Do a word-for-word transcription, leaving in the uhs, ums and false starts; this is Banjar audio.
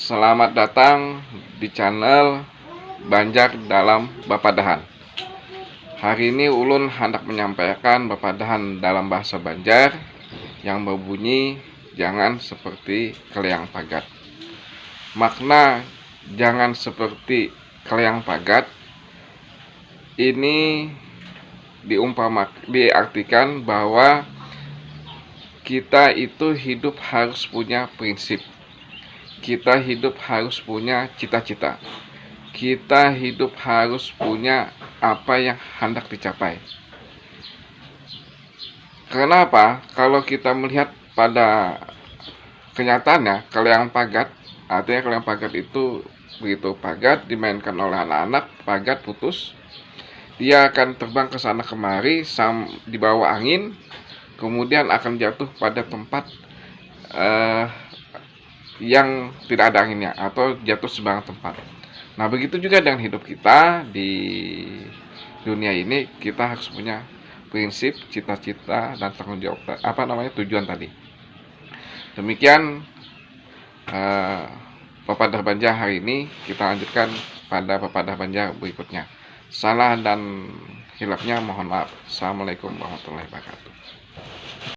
Selamat datang di channel Banjar dalam Bapadahan. Hari ini ulun handak menyampaikan bapadahan dalam bahasa Banjar yang berbunyi jangan seperti kaliang pagat. Makna jangan seperti kaliang pagat ini diumpamak diartikan bahwa kita itu hidup harus punya prinsip. Kita hidup harus punya cita-cita. Kita hidup harus punya apa yang hendak dicapai. Karena apa? Kalau kita melihat pada kenyataannya, kaliang pagat, artinya kaliang pagat itu begitu pagat dimainkan oleh anak-anak, pagat putus, dia akan terbang ke sana kemari, sam, dibawa angin, kemudian akan jatuh pada tempat eh, yang tidak ada anginnya atau jatuh sembarang tempat. Nah, begitu juga dengan hidup kita di dunia ini, kita harus punya prinsip, cita-cita, dan tanggung jawab, apa namanya, tujuan tadi. Demikian eh, papadah Banjar hari ini. Kita lanjutkan pada papadah Banjar berikutnya. Salah dan hilapnya mohon maaf. Assalamualaikum warahmatullahi wabarakatuh.